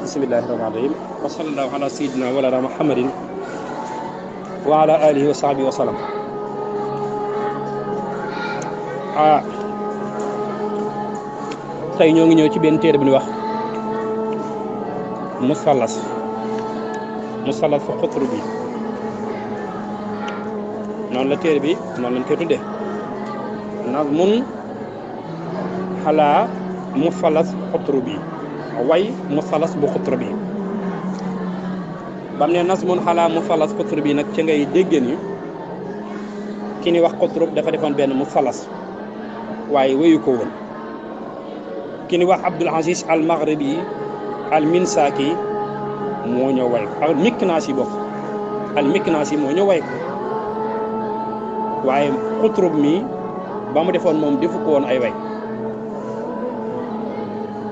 bismillahi rahmaani rahim wa sallallahu ala sayyidina wa lana muhammadin wa ala alihi wa sahbihi wa sallam. tey ñoo ngi ñëw ci benn téere bu ñuy wax مثلث fa قطرب bi noonu la téere bi noonu lañ koy tuddee nazmun ala مثلث قطرب bi way مثلث bu قطرب bi bam ne nazmun ala مثلث قطرب bi nag ci ngay déggee ni ki ni wax قطرب dafa defoon benn مثلث waaye wéyu ko woon. ki ni wax Abdul Aziz al Maghribi al Minsaki moo ñëw way ko al Miknasi bokk al Miknasi moo ñëw way ko waaye قطرب mi ba mu defoon moom defu ko woon ay way.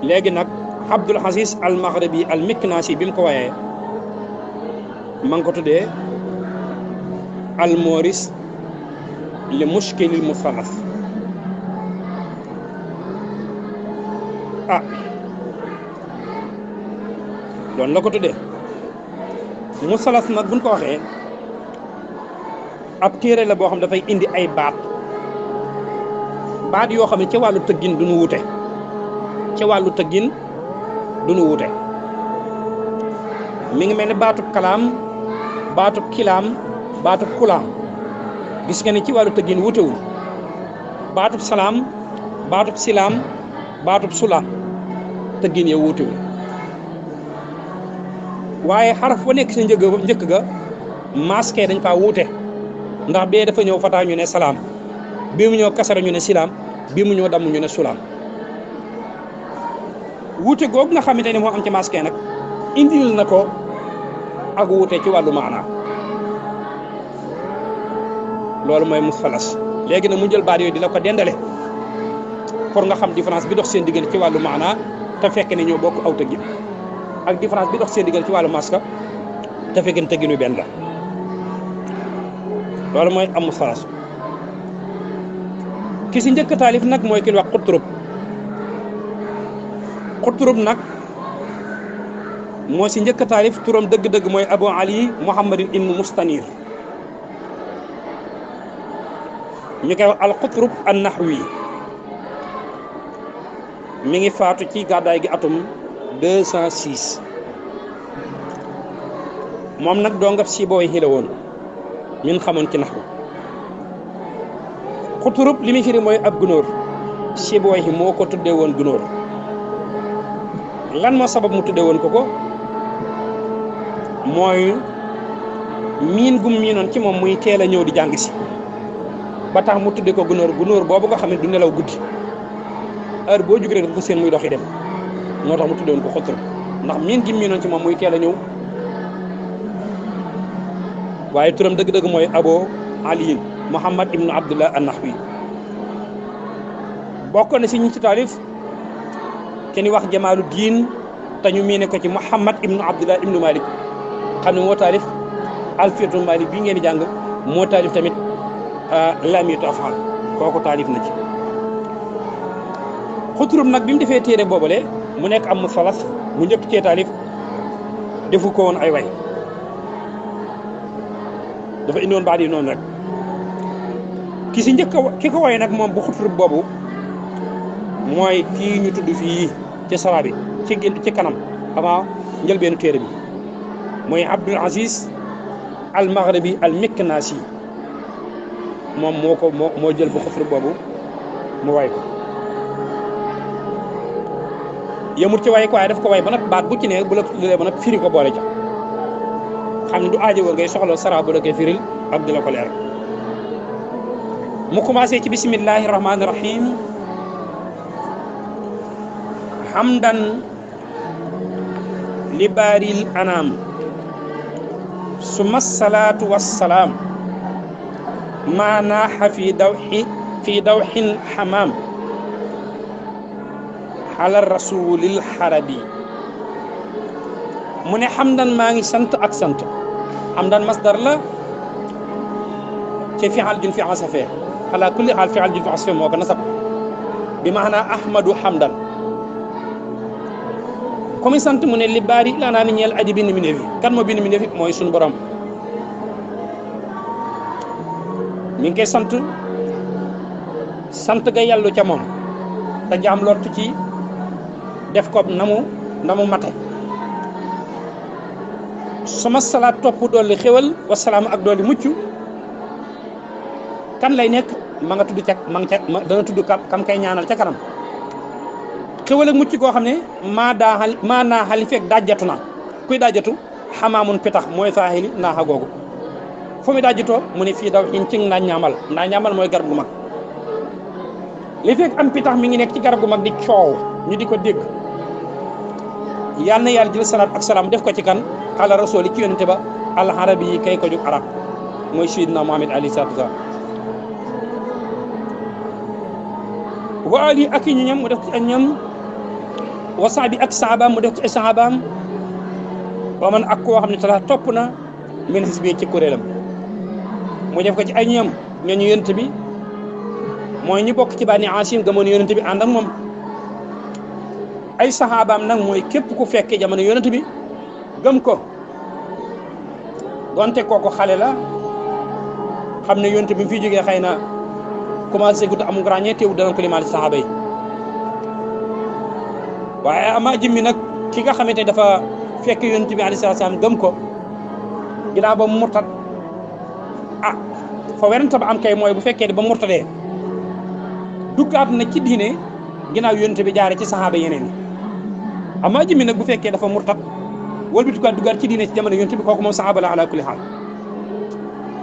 léegi nag Abdul Aziz al Maghribi al Miknasi bi mu ko wayee ma ngi ko tuddee al Moris li mushkilil musalas. loolu la ko tuddee musalas nag buñ ko waxee ab téere la boo xam dafay indi ay baat yoo xam ne ci wàllu tëggin duñu wute ci wàllu tëggin duñu wute mi ngi mel ni baatub kalaam baatub kilaam baatub kulaam gis nga ni ci wàllu tëggin wutewul baatub salaam baatub silaam baatub sulaam tëggin yow wutewul waaye xaraf ba nekk si njëkk ga masqué dañ faa wuute ndax bee dafa ñëw fataa ñu ne salaam bii mu ñëw kasara ñu ne silaam bii mu ñëw damm ñu ne sulaam wuute googu nga xamante ne moo am ci masqué nag indil na ko ak wuute ci wàllu maanaa loolu mooy musalas. léegi nag mu jël baat yooyu di la ko dendale pour nga xam différence bi dox seen diggante ci wàllu maanaa te fekk ne ñoo bokk aw tëggin ak différence bi dox seen diggante ci wàllu maska te fekk ne tëgginu benn la loolu mooy am musalas. ki si njëkk taalif nag mooy ki wax قطرب nag moo si njëkk taalif turam dëgg-dëgg mooy Abu Ali Muhammadin ibn Mustanir ñu koy wax al Qutb an Nahwi mi ngi faatu ci gàddaay gi atum 206 moom nag doo nga si booy xila woon min xamoon ci naxwu. Qutb li muy firi mooy ab gunóor si booy xi moo ko tuddee woon gunóor. lan moo sabab mu tudde woon ko mooy miin gum miinoon ci moom muy teel a ñëw di jàng si ba tax mu tudde ko gunóor boobu nga xam ne du nelaw guddi heure boo jug rek dafa seen muy doxi dem moo tax mu tudde woon ko Qutb ndax miin gi miinoon ci moom muy teel a ñëw. waaye turam dëgg-dëgg mooy Abu Ali Muhammad ibnu Abdullah an-Nahwi bokk na si ñi ci taalif kenn wax Jamaalu Diin te ñu miine ko ci Muhammad ibnu Abdullah ibnu Malik xam ne moo taalif Alfiyatul Malik bii ngeen di jàng moo taalif tamit Laamiyatu Af'aal kooku taalif na ci. Qutb nag bi mu defee téere boobale mu nekk am musalas mu njëkk cee taalif defu ko woon ay way dafa indi woon baat yi noonu rek ki si njëkk ki ko way nag moom bu Qutb boobu mooy kii ñu tudd fii ci sara bi ci kanam avant njëlbeenu téere bi mooy Abdul Aziz al Maghribi al Miknasi moom moo jël bu Qutb boobu mu way ko yëmut ci way ko waaye daf ko way ba nag baat bu ci ne bu la tuddee ba nag firi ko boole ca xam ne du aajowoo ngay soxla sara bu la koy firil ak di la ko leer. mu commencé ci bismillahi rahmaani rahim hamdan li baaril anam summa salaatu wassalaam maa naaxa fi dawxin xamaam ala rasulil xarabi mu ne hamdan maa ngi sant ak sant hamdan masdar la ci fi'al jun fi asafee ala kulli xaal fi'al jun fi asafee moo ko nasab bi maanaa ahmadu hamdan comme sant mu ne li baari laa naa mi ñeel aji bind mbindeef yi kan moo bind mbindeef yi mooy suñu borom mi ngi koy sant ga yàllu ca moom te jaam lottu ci def ko na mu mate sama salaat topp dolli xéwal wasalaam ak dolli mucc kan lay nekk ma nga tudd dana tudd kam kay ñaanal ca kanam xéwal ak mucc koo xam ne maa naa xali fekk dajjatu na kuy dajjatu xamaamun pitax mooy saaxili naaxa googu fu mu dajjatoo mu ne fii daw in ci ndaa ñaamal mooy garab gu mag li fekk am pitax mi ngi nekk ci garab gu mag di coow ñu di ko dégg yal na yàlla jël salaat ak salaam def ko ci kan ala rasuli ci yonente ba al arabi yi kay ko jóg arab mooy sayyidina Muhammad alayhi salaatu wasalaam wa ali ak i ñoñam mu def ci ak ñoom wa saabi ak saabaam mu def ci ay saabaam wa man ak koo xam ne tala topp na min xisbi ci kuréelam mu def ko ci ay ñoom ñooñu yonente bi mooy ñi bokk ci Bani Haasim gëmoon yonente bi ànd ak moom ay saxaabaam nag mooy képp ku fekkee jamono yonent bi gëm ko donte kooku xale la xam ne yonent bi mu fi jógee xëy na commencé gut amul ràññee teewul dana ko limaale saxaaba yi waaye ama jimmi nag ki nga xamante ne dafa fekk yonent bi alayhi salaam gëm ko ginnaaw ba murtat fa werante ba am kay mooy bu fekkee ne ba murtadee duggaat na ci diine ginnaaw yonent bi jaare ci saxaaba yeneen yi amma jëmmi nag bu fekkee dafa murtat wëlbatukaat duggaat ci diine ci jamono yonent bi kooku moom saxaaba la ala kulli xaal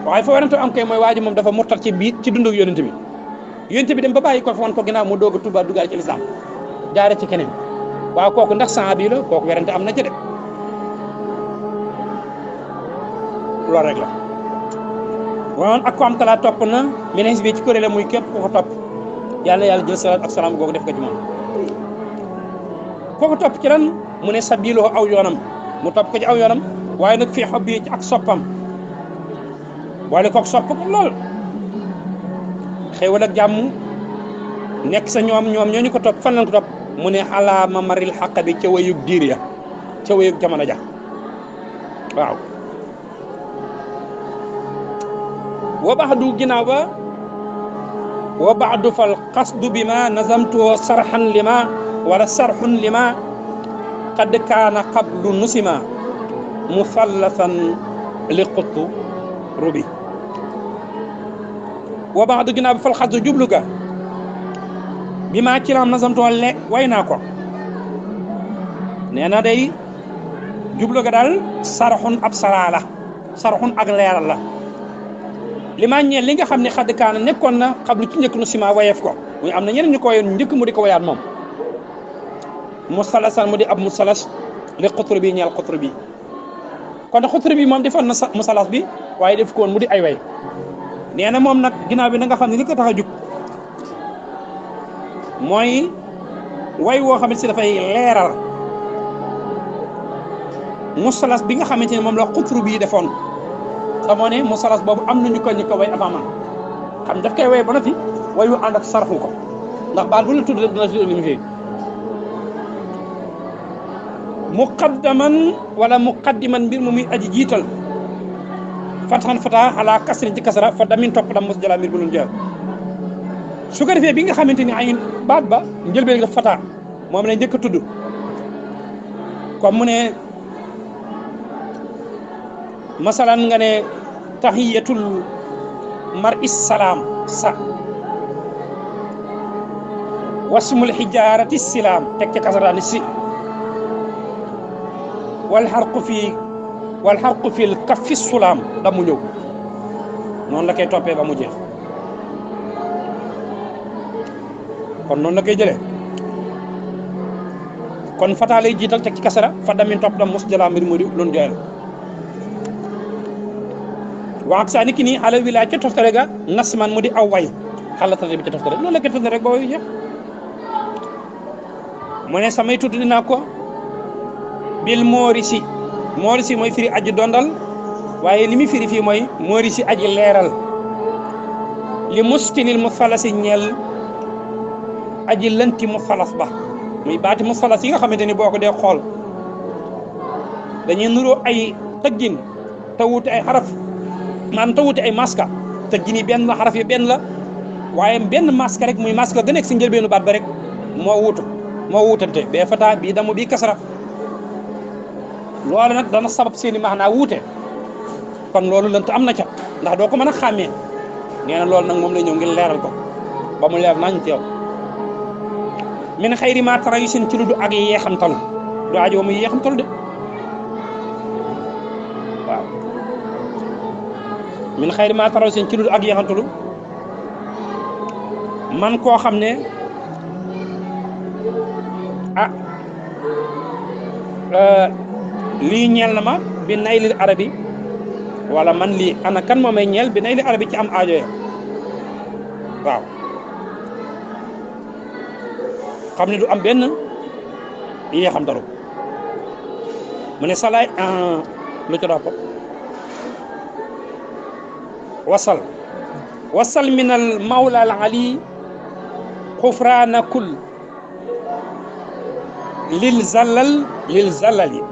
waaye fa werante am kay mooy waa ji moom dafa murtat ci biir ci dundu yonent bi dem ba bàyyi ko fa woon ko ginnaaw mu doog a tubaat duggaat ci lislaam jaare ci keneen waaw kooku ndax saxaabi la kooku werante am na ci de loolu rek la woon ak ko am talaa topp na menes bi ci kuréel muy képp ku ko topp yàlla jël salaat ak salaam googu def ko ci moom kooku topp ci lan mu ne sabiiloo aw yoonam mu topp ko ci aw yoonam waaye nag fii xob bi ci ak soppam boole kook sopp ko lool xéewal ak jàmm nekk sa ñoom ñooñu ko topp fan lañ ko topp mu ne ala ma maril xaq bi ca wayug diir ya ca wayug jamono ja waaw wa baxdu ginnaaw ba wa baxdu fal qasdu bi ma nazamtuhu sarxan lima wala sarxun lima qad kaana qablu nusima musallasan li quttu rubi wa baxdu ginnaaw ba fal qasdu jublu ga bi ma ci lam nazamtuhu way naa ko nee na day jublu ga daal sarxun ab salaala sarxun ak leeral la li maa ñeel li nga xam ne xadd kaana nekkoon na xablu ci njëkk nu sima wayeef ko muy am na ñeneen ñu ko wayoon njëkk mu di ko wayaat moom musalasan mu di ab musalas li xutru bi ñeel xutru bi kon xutru bi moom defoon na musalas bi waaye def ko woon mu di ay way nee na moom nag ginnaaw bi na nga xam ne li ko tax a jug mooy way woo xamante si dafay leeral musalas bi nga xamante ne moom la xutru bi defoon te moo ne musalas boobu am nañu ko way avant man xam daf koy way ba na fi wayu ànd ak sarxu ko ndax baat bu la tudd rek dina tudd li mu fi muqaddaman wala muqaddiman mbir mu muy aji jiital fataxan fata ala kasrin ci kasara fa damin topp dam mos jala mbir bu lun jël su ko defee bi nga xamante ni ay baat ba njëlbeen nga fata moom la njëkk a tudd comme mu ne masalan nga ne tahiyatul mar'i salaam sa wasmul hijarati silaam teg ca kasaraani si wal xarqu fil kaffi sulaam da mu ñëw noonu la koy toppee ba mu jeex kon noonu la koy jëlee kon fataa lay jiital teg ci kasara fa damin topp dam mos jala mbir mu di loolu joyal waa ak saa ni ki nii xale wi laa ca toftale ga nasman mu di aw way xalatale bi ca toftale loolu la koy toftale rek ba wayu jeex mu ne samay tudd dinaa ko bil moorisi mooy firi aji dondal waaye li muy firi fii mooy moorisi aji leeral li muskinil mu falasi ñeel aji lënti mu falas ba muy baati mu falas yi nga xamante ni boo ko dee xool dañuy nuroo ay tëggin te wuute ay xaraf maanaam te wuute ay maska tëggin yi benn la xaraf yi benn la waaye benn maska rek muy maska ga nekk si njëlbeenu baat ba rek moo wuutante bee fata bii damu bii kasara loolu nag dana sabab seeni maanaa wuute kon loolu lënt am na ca ndax doo ko mën a xàmmee nee na loolu nag moom la ñëw ngir leeral ko ba mu leer nañ teew min xayri ma tara yu seen ci lu du ak yeexamtalu du aajo muy yeexamtalu de waaw min xayri ma tara yu seen ci lu du ak yeexamtalu man koo xam ne lii ñeel na ma bi naylil arabi wala man lii ana kan moo may ñeel bi naylil arabi ci am aajo ya waaw xam ne du am benn yee xam taru mu ne salaay lu ci dopp wasal min al mawla al ali xufraana kul lil zallali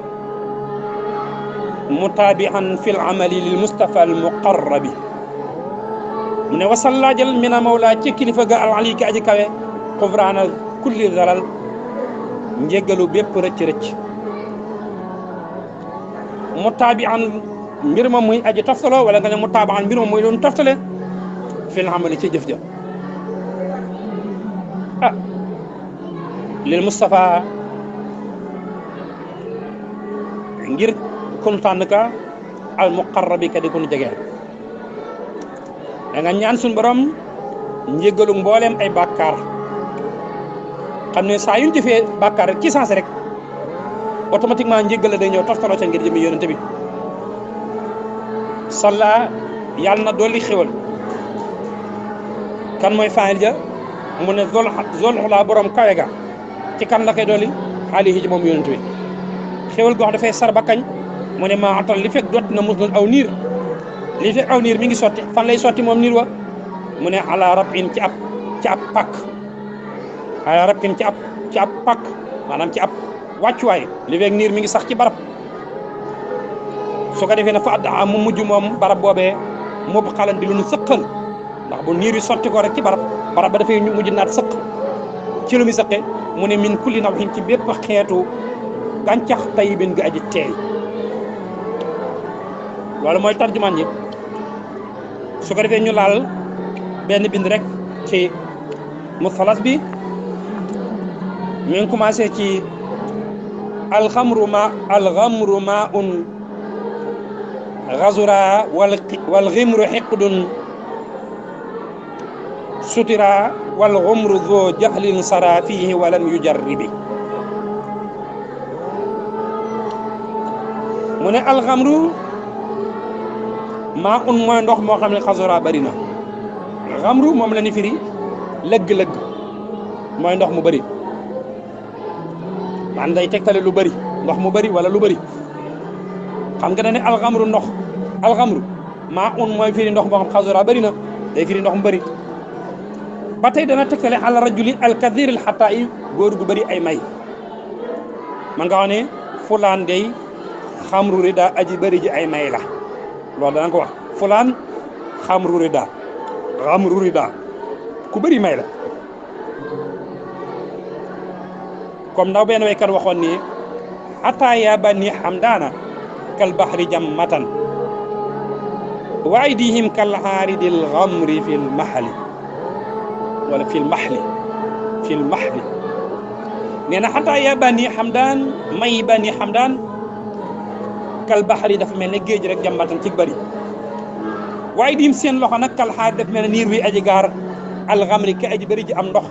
mutaabian fi l amali lil mustafa al muqarrabi mu ne wasal laajal min a mawla ci kilifa ga al ali ki aji kawe xufraana kulli zalal njéggalu bépp rëcc mutaabian mbir ma muy aji toftaloo wala nga ne mutaabaan mbir ma muy loonu toftale fi l amali ci jëf ja lil mustafa ngir kun tànn ka al muqarrabi ka di ko nu jegeel da nga ñaan suñu borom njéggalu mbooleem ay bàkkaar xam ne saa yuñ jëfee bàkkaar rek ci sens rek automatiquement njéggal la day ñëw toftaloo ca ngir jëmi yonente bi salla yàlla na dolli xéwal kan mooy faayil ja mu ne zol xulaa borom kawe ga ci kan la koy dolli alayhi ji moom yonente bi xéwal goo xam dafay sar ba kañ mu ne maa atal li fekk dot na muslun aw niir li fekk aw niir mi ngi sotti fan lay sotti moom niir wa mu ne ala rabin ci ab pakk ala rabin ci ab pakk maanaam ci ab wàccuwaay li fekk niir mi ngi sax ci barab su ko defee ne fa adda mu mujj moom barab boobee mu xalan di lu nu sëqal ndax bu niir yi sotti ko rek ci barab ba dafay mujj naat sëq ci lu muy sëqe mu ne min kulli nawhin ci bépp xeetu gàncax tayyibin gi aji teey loolu mooy tarjumaan ji su ko defee ñu laal benn bind rek ci musalas bi mi ngi commencé ci alxamru ma un gazura wal ximru xiqdun sutira wal xumru zo jahlin sara fihi walam yujarribi mu ne alxamru maa un mooy ndox moo xam ne xasura bari na xamru moom la ni firi lëgg-lëgg mooy ndox mu bari man day tegtale lu bari ndox mu bari wala lu bari xam nga ne alxamru ndox alxamru maa un mooy firi ndox moo xam xasura bari na day firi ndox mu bari ba tey dana tegtale ala rajuli alkathir al xataa yi góor gu bari ay may man nga wax ne fulaan day xamru rida aji bari ji ay may la loolu dana ko wax fulaan xamru rida ku bëri may la comme ndaw benn waykat waxoon ni ataaya bani hamdaana kal bahri jammatan wa aydihim kal haaridil ghamri fil mahli wala fil mahli nee na ataaya bani hamdaan may bani hamdaan kal bahri dafa mel ne géej rek jàmbatan ci bëri waaye dim seen loxo nag kal xaar daf mel ne niir wi aji gaar alxamri ka aji bëri ji am ndox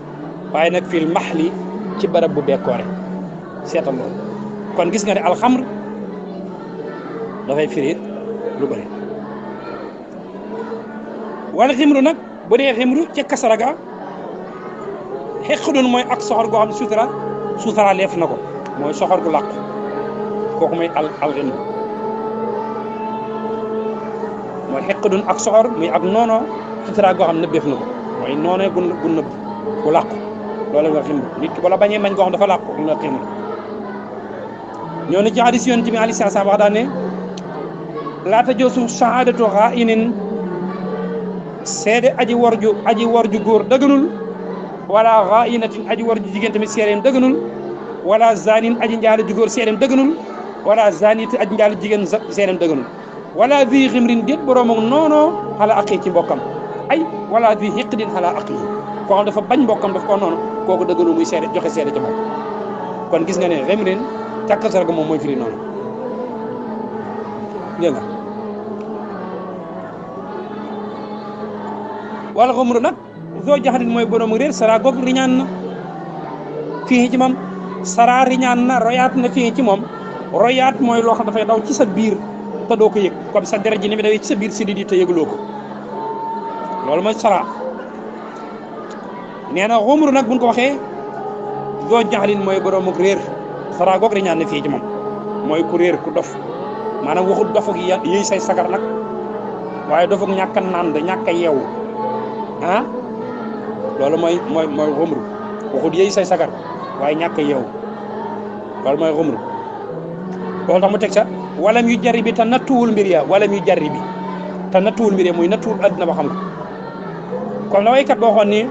waaye nag fil mahli ci barab bu bekkoore seetal loolu kon gis nga ne alxamr dafay firi lu bëri wala ximru nag bu dee ximru ci kasara ga xeqdun mooy ak soxor goo xam ne suutara leef na ko mooy soxor gu làqu kooku mooy alximru mooy xeqdun ak soxor muy ak noono suutara goo xam nëbbeef na ko mooy noonee gu nëbb gu làqu loolu nga ximru nit ki wala bañee mañ goo xam dafa làqu nga ximru ñoo ne ci hadis yonent bi alayhi salaam wax daan ne laa tajoosu shahadatu xaa'inin seede aji war ju góor dëgganul wala xaa'inatin aji war ju jigéen tamit seedeem dëgganul wala zanin aji njaalo ju góor seedeem dëgganul wala zanit aji njaalo jigéen seedeem dëgganul wala vi ximrin déet boroom ak noonoo xala aqi ci mbokkam ay wala vi xiqdin xala aqi koo xam dafa bañ mbokkam daf koo noonu kooku dëgganul muy seede joxe seede ci moom kon gis nga ne ximrin càkkasar ga moom mooy firi noonu dégg nga wala xumru nag soo jaxatin mooy borom réer sara goog riñaan na fii ci moom sara riñaan na royaat na fii ci moom royaat mooy loo xam dafay daw ci sa biir te doo ko yëg comme sa deret ji ni mi dawee ci sa biir si di te yëguloo ko loolu mooy sara nee na xumru nag buñ ko waxee soo jaxatin mooy borom réer sara goog riñaan na fii ci moom mooy ku réer ku dof maanaam waxut dofuk yëy say sagar nag waaye dofuk ñàkk a naan da ñàkk a yeewu ah loolu mooy xumru waxut yëy say sagar waaye ñàkk a yeewu loolu mooy xumru loolu tax mu teg sa walam yu jarri bi te nattuwul mbir ya walam yu jarri bi te nattuwul mbir ya muy nattuwul adduna ba xam ko comme la waykat boo xoon ni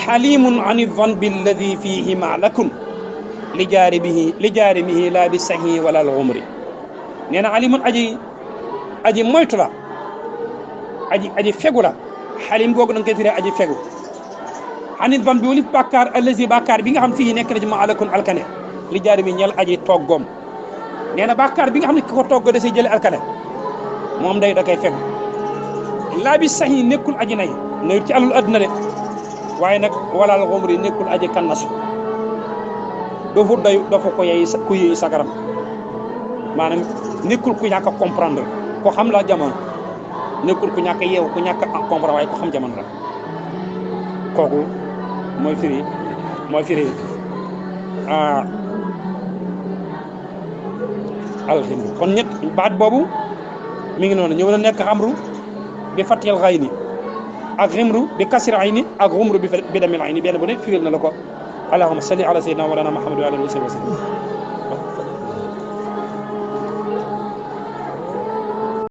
xalimun ani zanbi alladi fihi maalakun li jaarimihi laa bi sahi wala al xumri nee na alimun aji moytu la aji fegu la xalim googu da nga koy firee aji fegu anit ban bi walif bàkkaar allazi bàkkaar bi nga xam fii nekk na ci ma alakun alkane li jaari mi ñel aji toggoom nee na bàkkaar bi nga xam ne ki ko togg da say jële alkane moom day da koy fegu laa bi sax yi nekkul aji nay nayut ci alul adduna de waaye nag walal xumri nekkul aji kannasu dofu doy dafa ko ku yey sagaram maanaam nekkul ku ñàkk a comprendre ko xam la jamono nekkul ku ñàkk a yeew ku ñàkk a comprendre waaye ko xam jamono la kooku mooy firi alximru kon ñett baat boobu mi ngi noonu ñëw na nekk xamru bi fatil xayni ak ximru bi kasir ayni ak xumru bi damil ayni benn bu ne firil na la ko allahumma salli ala sayyidina wa mawlana muhammad wa alihi wa sallam